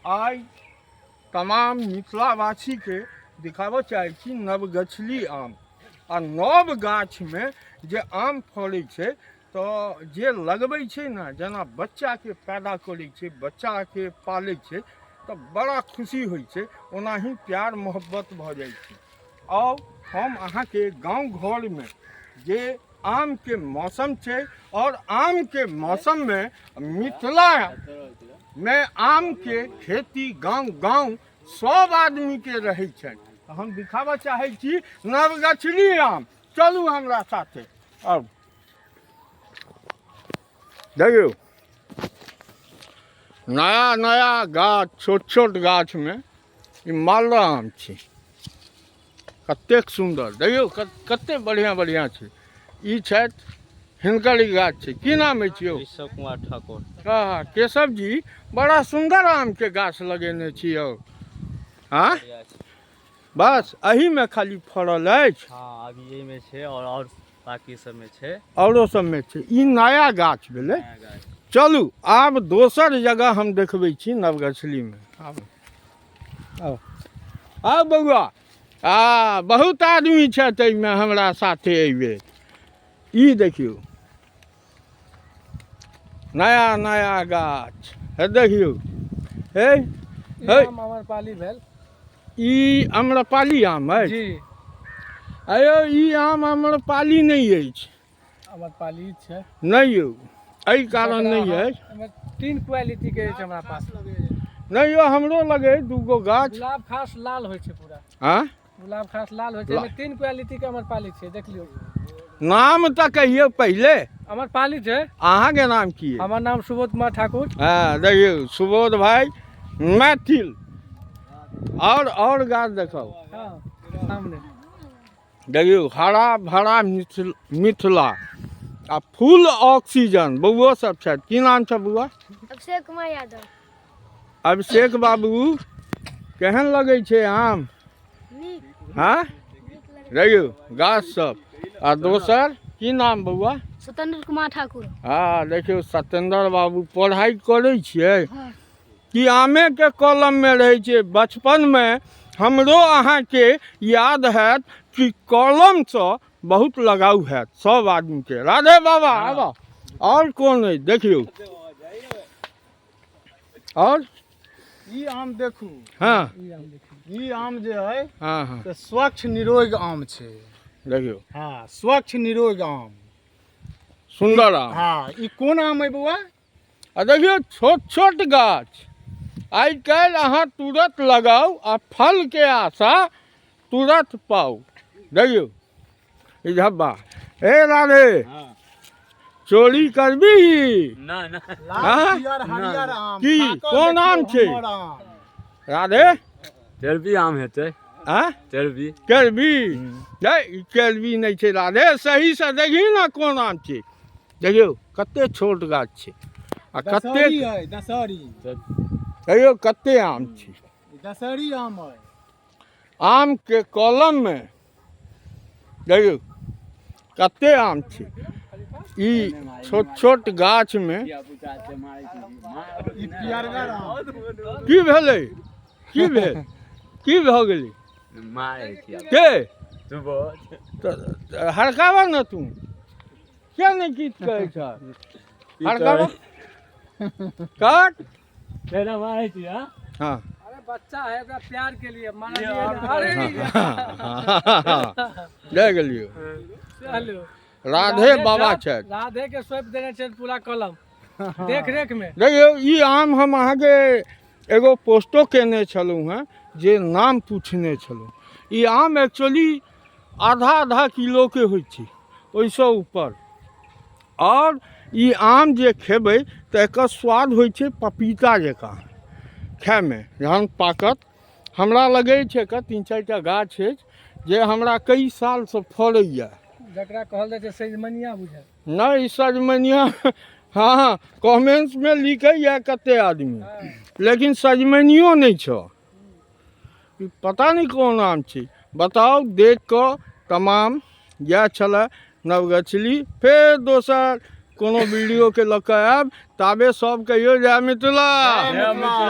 आइ तमाम मिथिलावासीके दिखाबऽ चाहै छी नवगछली आम आ नव गाछमे जे आम फड़ै छै तऽ जे लगबै छै ने, जेना बच्चाके पैदा करै छै, बच्चाके पालै छै तऽ बड़ा खुशी होइ छै, ओनाही प्यार मोहब्बत भऽ जाइ छै। आउ हम अहाँके गाँव घरमे जे आमके मौसम छै और आमके मौसममे मिथिलामे आमके खेती गाँव गाँव सब आदमीके रहै छनि, तऽ हम दिखाबऽ चाहै छी नवगछली आम। चलू हमरा साथे। आउ देखियौ, नया नया गाछ, छोट छोट गाछमे ई मालदह आम छै, कतेक सुन्दर। देखियौ कतेक बढ़िआँ बढ़िआँ छै। ई छथि, हिनकर ई गाछ छै। की नाम अछि यौ? केशव कुमार ठाकुर। हँ, केशव जी, बड़ा सुन्दर आमके गाछ लगेने छी यौ। हँ, बस एहीमे खाली फड़ल अछि? हँ, अभी एहिमे छै और बाकी सबमे छै। औरो सबमे छै। ई नया गाछ भेलै। नया गाछ। चलू आब दोसर जगह हम देखबै छी नवगछलीमे। आब आउ आउ बौआ। आ बहुत आदमी छथि एहिमे हमरा साथे एहिबेर। ई देखियौ, नया नया गाछ हे, देखियौ। हे हे, आम अमरपाली भेल। ई आम्रपाली आम अछि जी। अयो, ई आम आम्रपाली नहि अछि। अमरपाली छै। नहि यौ, एहि कारण जकरा नहि अछि। एहिमे तीन क्वालिटी के अछि हमरा पास। नहि यौ, हमरो लगे दूगो गाछ। गुलाब खास लाल होइ छै पूरा। आँ? गुलाब खास लाल होइ छै। एहिमे तीन क्वालिटी के अमरपाली छै, देख लियौ। नाम तऽ कहियौ पहिले। अमरपाली छै। अहाँके नाम की अइ? हमर नाम सुबोध कुमार ठाकुर। हँ, देखियौ सुबोध भाई मैथिल। और गाछ देखाउ। हँ, सामने देखियौ, हरा भरा मिथिल मिथिला आ फुल ऑक्सीजन। बौओ सब छथि। की नाम छै बौआ? अभिषेक कुमार यादव। अभिषेक बाबू, केहन लगै छै आम? नीक। हँ, नीक लगै। देखियौ गाछ सब। आ दोसर की नाम बौआ? स्वतंत्र कुमार ठाकुर। हँ, देखियौ सत्येन्द्र बाबू, पढ़ाइ करै छियै? हँ। कि आमेके कलममे रहै छियै? बचपनमे हमरो अहाँके याद हैत कि कलमसँ बहुत लगाव हैत सब आदमीके। राधे बाबा, आबऽ। आओर कोन अइ? देखियौ आओर। ई आम देखू। हँ। ई आम देखियौ। ई आम जे है हँ हँ से स्वच्छ निरोग आम छै। देखियौ। हँ, स्वच्छ निरोग आम। सुन्दर आम। हँ, ई कोन आम है बौआ? आ देखियौ छोट छोट गाछ। आइ काल्हि अहाँ तुरत लगाउ आ फलके आशा तुरत पाउ। देखियौ ई झब्बा। हे राधे, चोरी करबी? ना ना। लाल हाँ? पियर हरियर आम की? खा कऽ कोन आम देखियौ छै? हमर आम। राधे। तेरबी आम हेतै। आँ? तेरबी। केरबी नहि, ई केरबी नहि छै। राधे, सहीसँ देखही ने कोन आम छै। देखियौ कते छोट गाछ छै आ कते दशहरी है, दशहरी। देखियौ कते आम छै। ई दशहरी आम है। आमके कलममे देखियौ कते आम छै। ई छोट छोट गाछमे। ई पियरगर आम। की भेलै? की भेल? की भऽ गेलै? मारै छी। के? सुबोध। तऽ हड़काबऽ ने तू। किया नहि गीत कहै छह? हड़काबऽ काट। केना मारै छी? हाँ। हँ। अरे, बच्चा है, ओकरा प्यार के लिए मारलियै ने। अरे। लए गेलियौ। चलू। राधे बाबा छथि। राधे के सौंप देने छै पूरा कलम देख रेख में। देखियौ, ई आम हम अहाँके एगो पोस्टो केने छलहुँ हेँ जे नाम पूछने छलहुँ। ई आम एक्चुअली आधा आधा किलोके होइ छै, ओहिसँ ऊपर। आओर ई आम जे खेबै तऽ एकर स्वाद होइ छै पपीता जकाँ खायमे जहन पाकत। हमरा लगै छै एकर 3-4 टा गाछ अछि जे हमरा कई सालसँ फड़ैए। जकरा कहल जाइ छै सजमनिया बुझाय। नहि, ई सजमनिया। हँ, कमेंट्समे लिखैए कते आदमी, लेकिन सजमनियो नहि छौ। ई पता नहि कोन आम छै, बताउ देख कऽ। तमाम इएह छलए नवगछली। फेर दोसर कोनो वीडियोके लऽ कऽ आयब, ताबे सब कहियौ जय मिथिला। जय मिथिला।